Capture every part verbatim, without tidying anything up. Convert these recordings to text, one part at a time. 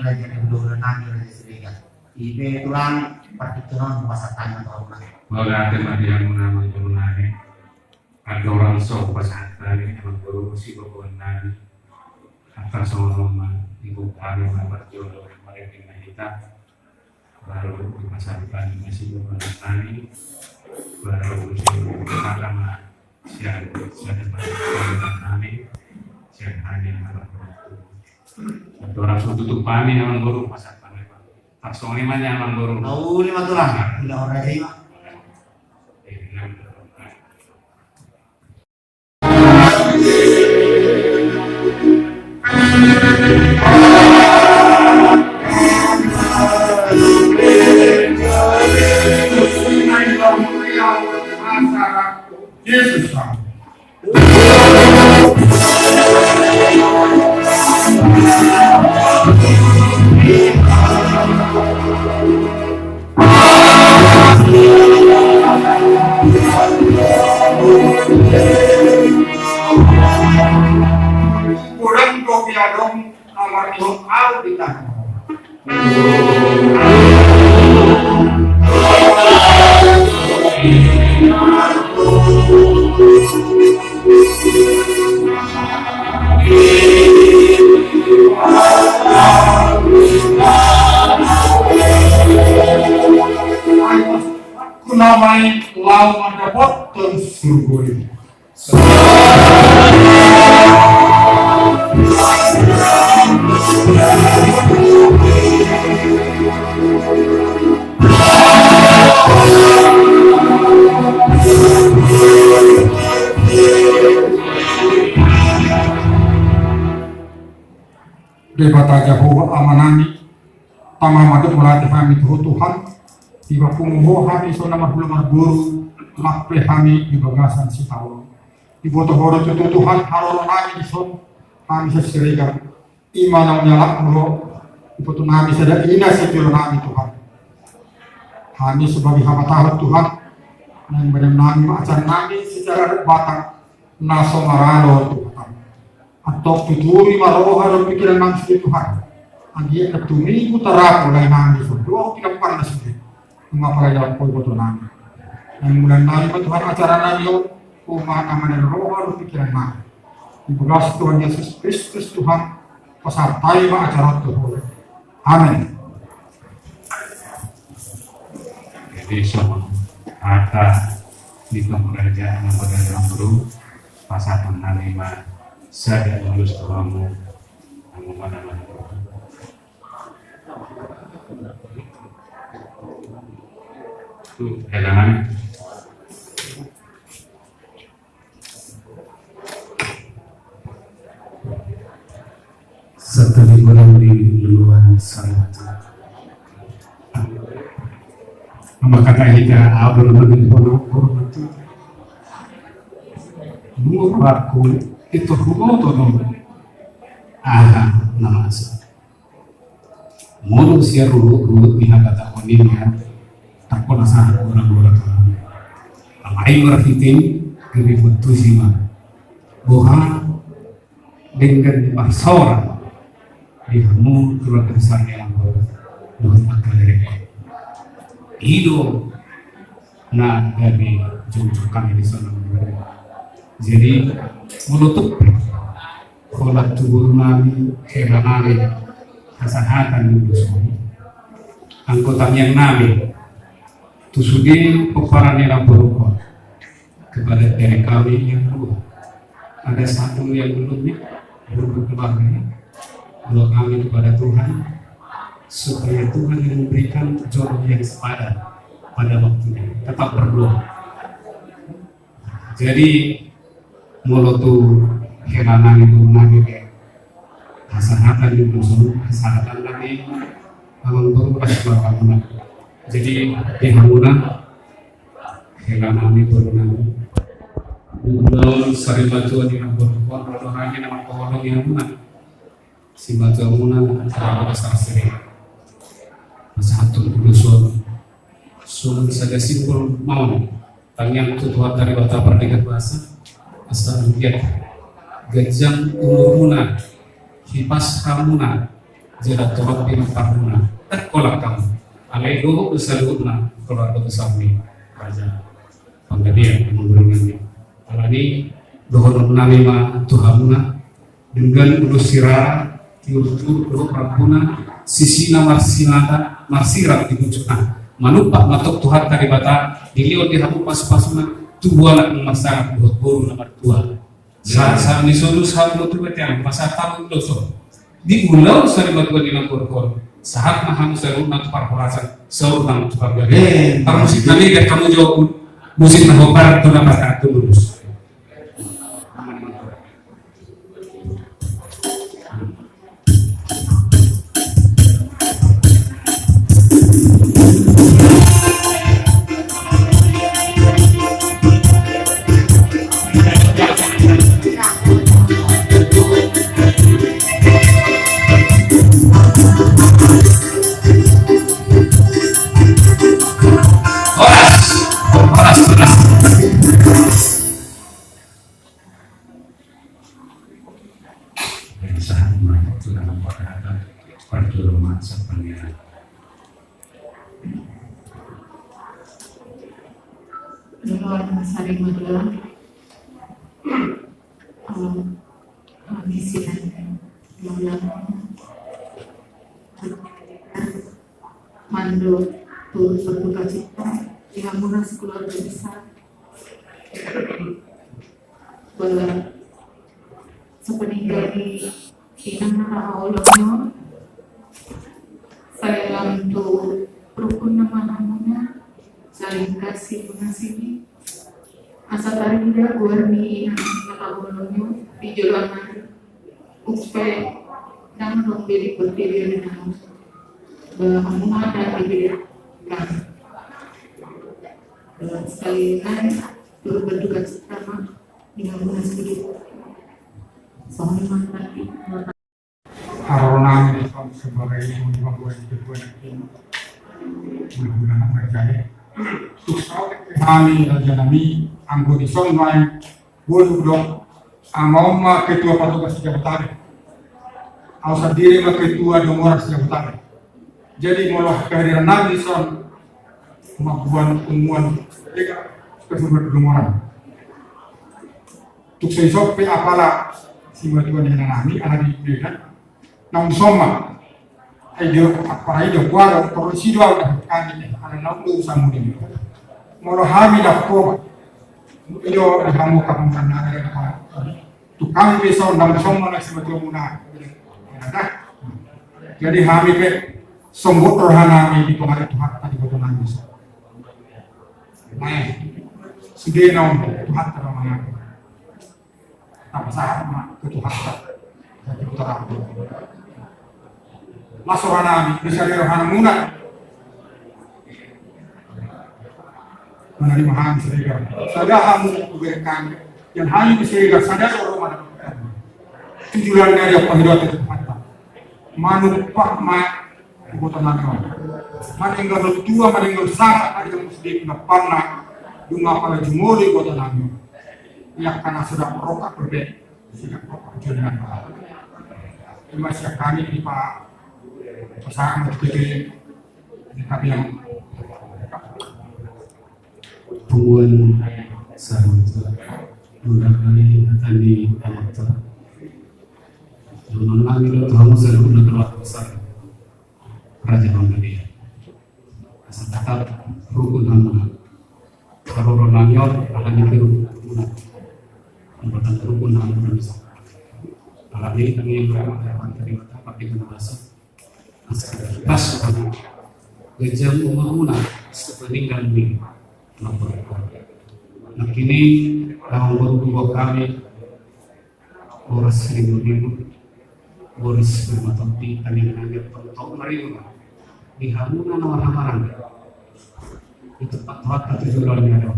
Raja ni hulahula nami Raja Siregar. Ipe tulang partingkian on hupasahat hami ma tu hamuna. Mauliate ma di hamuna amang boru nami. Andorang so hupasahat hami amang boru siboboan nami. Angka songon on ma, ingkon hami ma parjolo marende ma hita. Baru dipasahat hami ma siboboan nami. Baru dipasahat ma sian, sian pasahat nami. Sian hami ma. Andorang so tutup hami amang boru pasahat hami. Langsung ni ma ni amang boru. Tahu ni ma tulang. Bila orang ini ma. Jesus. Kurang kopi adong, kamar adong, au di tangan. Kunamai lau mandapothon surgo i. Debata Jahowa Amanami, tama ma dohot mauliate hami tu Ho Tuhan, dipapungu Ho hami songon na marhula marboru, lam pe hami di bagasan sitaonon. Diboto Ho do tutu Tuhan haroro nami dison, hami sian Siregar. I ma naung nialap Ho, diboto nami sada ina sijolo nami Tuhan. Hami sebagai hamba tahu Tuhan, naeng badenon nami ma acara nami secara adat Batak, na so maralo Tuhan. Antong tuturi ma roha dohot pikiran nami sude Tuhan. Anggiat na tumibu tarapul lae nami dison dohot pinapunguan na sude. Nunga parjolo Ho diboto nami. Naeng mulai nami ma Tuhan acara nami on, Ho ma na manalo roha dohot pikiran nami. Di bagasan Tuhan Yesus Kristus Tuhan, pasahat hami ma acara on tu Ho. Amen. Jadi songon hata ni pangaraja na mardongan, pasahaton nami ma sada ulos tu hamu. Hamu ma na manang tu helangan. Satu di bulan di luar sana. Maka hita abang lebih bono bono tu. Dua aku itu hukum tu. Aha, nama sa. Molo sian ruhut-ruhut ni habatahon i ma, tarpona sahat gora-gora tu hamu. Alai marhite i gabe boan tusi ma. Boha denggan ni parsaoran di hamu keluarga besar ni amang boru dohot angka lereng. I do na gabe jongjong hami dison. Jadi molo tung pe holan tu boru nami, hela nami, hasahatan ni ulos on, anggo tangiang nami tu sude pomparan ni namboru on, kepada dari kami yang dua, ada satu yang belum ya, belum berkeluarga ya. Doa kami kepada Tuhan supaya Tuhan yang memberikan jodoh yang sepadan pada waktunya. Tetap berdoa. Jadi molo tu hela nami, boru nami, hasahatan ni ulos on, hasahatan nami amang boru, hasahatan nami. Jadi di hamuna hela nami, boru nami, di ulaon sarimatua ni namboru on, ro do hami na mangkaholongi hamuna. Simatua muna, Raja Siregar. Pasahathon ulos on songon sada simbol ma on, tangiang tu Tuhanta Debata Pardekat Basa, asa anggiat ganjang umurmuna, hipas hamuna, Jala tu Robi ma parmuna, tangkolak hamu. Alai dohot do saluhutna keluarga besar ni Raja Panggabean, manggoringan ni. Alani dohonon nami ma tu hamuna, denggan ulos sirara, tiur-tiur dohot rambuna, sisina marsimata, marsirang di pucukna. Manumpak ma tong Tuhanta Debata, dilehon di hamu pasu-pasuna, tubu anak na marsangap dohot boru na martua. Sa, sa, ni sonus hau lotu bete ang, masa tamu loso. Di ulau sari batuan di nang korkor. Sahat na hamu saru na tu parhorasan, saru nang tu pargari. Eh, parmusik nami biar kamu jawab musik na hobar tu na pas kartu lurus. Horas, horas, horas. Yang sahat mantap tu dalam perkataan pertolongan sepanjang. Dohonon sari magelang. Em, kami sinan magelang. Mandok turut berduka cita di hamuna sekeluarga besar. Ba, sepeninggal ni inang na raha oloan on, sai lam tu rukun na ma hamuna saling kasih mengasihi. Asa tarida goar ni inang na raha oloan on di joloan on. Upe, dang dong beri pertirian yang ba, hamuna dang diberi kami. Ba, sekali lagi, turut berduka cita ma di hamuna sude. Songon i ma nanti. Haroro nami di kamu sebagai yang membawa di kedua nanti. Mudah-mudahan akan berjaya. Tuk sau kami raja nami anggo di son mai. Boi hudok, ama on ma ketua patogas Jabotabek. Au sandiri ma ketua Dongoran Jabotabek. Jadi molo kehadiran nami di son mambuat punguan ega ketua Dongoran. Tuk sai sope apala si matua ni nami ala di Medan. Naung somba. Ai do, apa ai do, kuaro, torus i do au dapot kami, eh, ala naung do usamu ni. Molo hami dapot. I do, di hamu kamu kan ada, tu kami bisa undang somba na si matua muna. Ada. Jadi hami pe, sombot roha nami di pengaruh Tuhan tadi boto nami. Nah, sudah naung Tuhan terang. Tapasahat ma tu Tuhanta. Jadi putar aku. Las roha nami, bisa di roha namuna. Mana di mahan Siregar. Sada hamu kuberkan. Yang hami di Siregar, sada roha mana. Tujuan dari apa hidup itu Tuhanta. Manumpak ma Iboto nami on. Maninggal tua, maninggal sangap, ada yang muslim na panna, dunga pala jumolo iboto nami on. Ia kana sudah merokok berbeda, sudah merokok jualan. Terima kasih kami di Pak Pasangan T P, di kami yang Punguan Saruta, mula kali hatani anak ta. Nunun nami do tu hamu saluhutna keluarga besar Raja Panggabean. Asa tatap rukun hamuna. Haroro nami on, ala ni rukun hamuna. Pembuatan rukun hamuna bisa. Ala ni kami yang berapa, berapa tadi mata, pakai kena rasa. Bas, ganjang umurmuna sepeninggal ni. Nangkini, naung boru dua kami, boras ribu-ribu, boras bermatonti, tanyang-tanyang, tong-tong, maribu. Di hamuna na marhamarang. Di tempat-tempat kata jualan ni ada.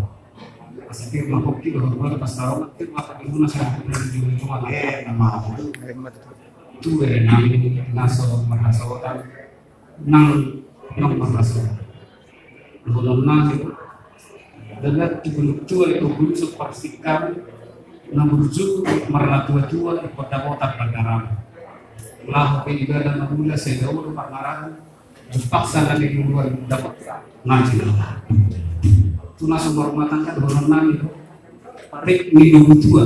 Asa tir ma hoki do hormat pas tahu tir ma kaki guna saya pun di jual cuma. Eh, nama. Tu eh nami naso marhasotan nang nang marhasotan. Dohonon nami dalan tu guluk tua i tu guluk so parsingkam nang burju marnatua-tua i kota-kota pandaram. Laho pe ibadah na mula sai dao do parmaraan, terpaksa na di luar dapat ngaji na. Tu na so marumah tangga dohonon nami do. Parik ni dohot tua.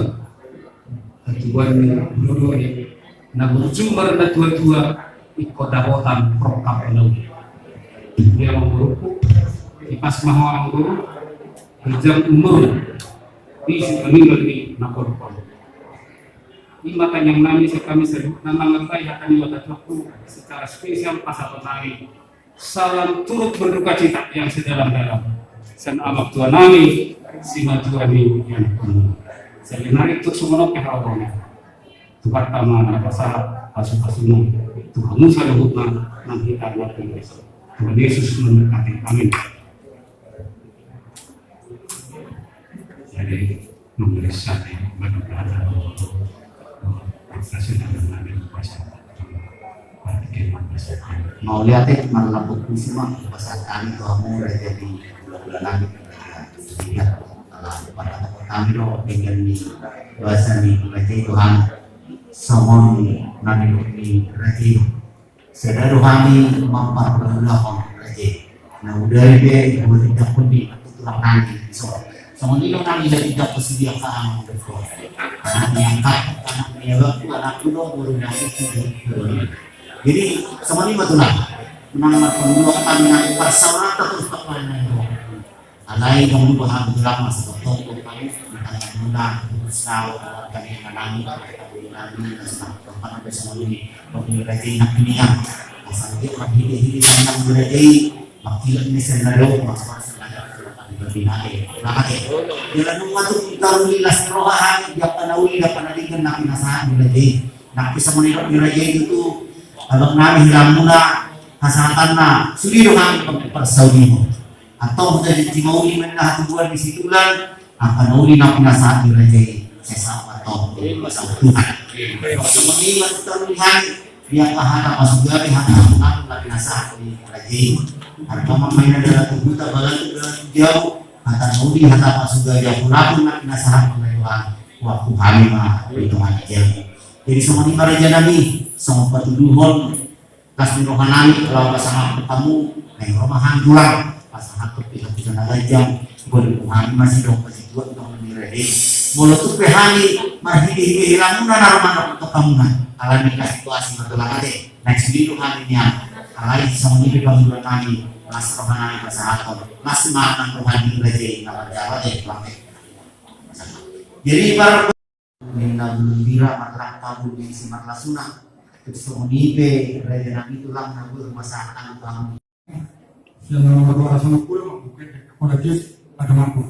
Ketua ni dodo ni. Na burju marnatua-tua, ingkon dapotan rongkap na uli. Dia mangguruku, ipas maho anggur, berjam umur, di suka minggu ni na porpor. Ima tanyang nami, sai kami saluhutna mangalpai hata ni natuaku secara spesial pasahaton nami salam turut berduka cita yang sedalam-dalam. Sian amang tua nami, simatua ni ianakhon. Sahali nari tu songon on pe harorongan. Tuhanta ma na pasahat pasu-pasuna tu hamu saluhutna nang hita na tinggal. Tuhan Yesus memberkati. Amin. Jadi, memberi sate, bagi berada, Mauliate, marlapuk pusu ma pasahat hami tu hamu raja di hulahula nami. Jadi, ala pada hami do denggan ni basa ni raja i tu hami. Songon na nidok ni raja i do. Sada do hami mamparulaulahon raja i. Na uda i pe, dua tindakhon ni tulang nami. So, songon i do nami, dua tindakhon sidia ka hami. Anak ni angkat, anak ni abangku, anakku do, boru nami, boru nami. Jadi, songon i ma tulang. Manang marparulaulahon hami nang parsaoranta tu tulang nami. Alai dong lupa hami tulang masa bertoto kami, ditanya muna, terus tahu, kami menangi, kami menangi, terus tahu, kapan sampai sama ini, kami belajar nak ini ya. Asal dia orang hidup-hidup yang nang belajar, makin ni saya nado, masa-masa nado, kami berpindah, ya. Ulang aja. Jalan rumah tu, taruh di las roha, dia pernah uli, dia pernah dengar, nak pinasahan belajar. Nak bisa menilai belajar itu, kalau nami hilang muna, kesehatan na, sudah dong kami persaudimo. Atau huta di Timauli menna hatubuan di Situlan, angka na uli na pinasahat ni raja i, sesa atau sautuhan. Semenima tutan lihan, dia ka hata pasugabi hata pengaku na pinasahat ni raja i. Harga mamain adalah tubuta balatu balatu jauh, hata na uli hata pasugabi aku lapun na pinasahat ni raja i. Waktu hami ma perhitungan jauh. Jadi semenima raja nami, sama patuduhon, Las ni roha nami, laho pasahathon hamu, na i roha ma hami tulang, pasahathon pihak-pihak na ganjang, boi roha nami masih dong pasituat dong ni raja i. Molo tung pe hami marhite-hite hilang muna na roha nami tu hamuna, alani situasi ma tulang ate, na i sude do hami nian, alai songon i pe pangidoan nami, las roha nami pasahathon, las ma nang roha ni raja i na marjabat e, tulang e. Jadi par Ninna bulung bira marrang tabun ni si marlasuna. Terus songon i pe raja nami tulang na boi pasahat hami tu hamu. Sian nomor dua ratus enam puluh, Mangkuket, Hola Jis, ada Mangku.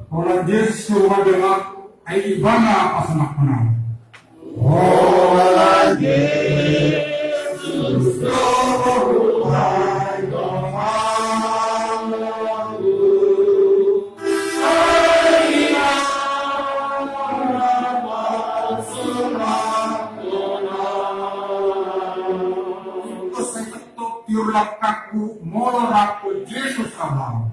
Hola Jis, suruh ada Mangku, ai ibana pasanak menang. Tiur langkatku molo rap Jesus abang.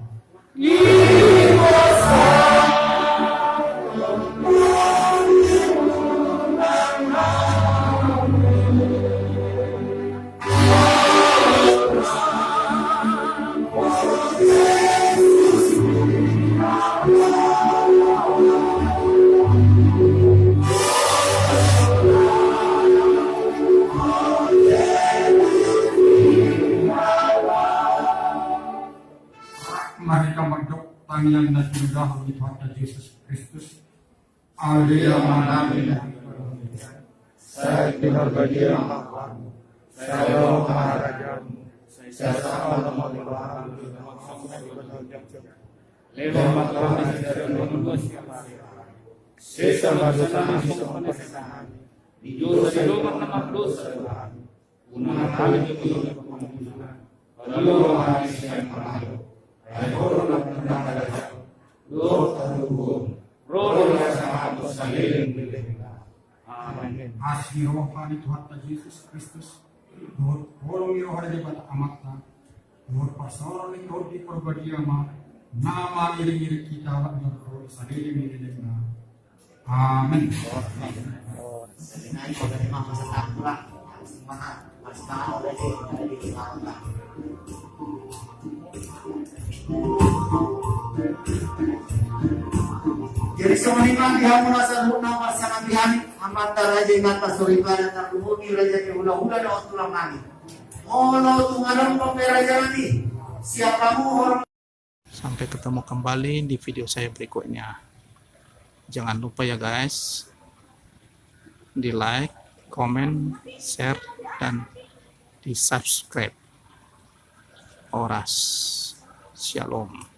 Mari kita mandok tangiang na tinudahon ni Tuhanta Jesus Kristus. Ale Ama nami na di banua, sai pinarbadia ma goarmu, sai ro ma harajaonmu, sai sahat ma lomo ni roham, lehon ma tu hami sian na mardosa, sesa ma dosa nami songon na sesa hami di dosa ni dongan na mardosa tu hami. Unang hami togihon tu pangunjunan, paluahon hami sian pangago, ai Ho do nampuna harajaon, dohot hagogoon, ro dohot hasangapon saleleng-lelengna. Amen. Asi ni roha ni Tuhanta Jesus Kristus, dohot holong ni roha ni Debata Amanta, dohot parsaoran ni Tondi Parbadia ma Na mangiring-iring hita, saleleng ni lelengna. Amen. Jadi songon i ma di hamu na saluhutna, marsangapian, amanta raja, inanta soripada, tarlumobi raja ni hulahula dohot tulang nami. Molo tung adong pe raja nami, siap hamu horong. Sampai ketemu kembali di video saya berikutnya. Jangan lupa ya guys, di like, comment, share, dan di subscribe. Horas. Shalom.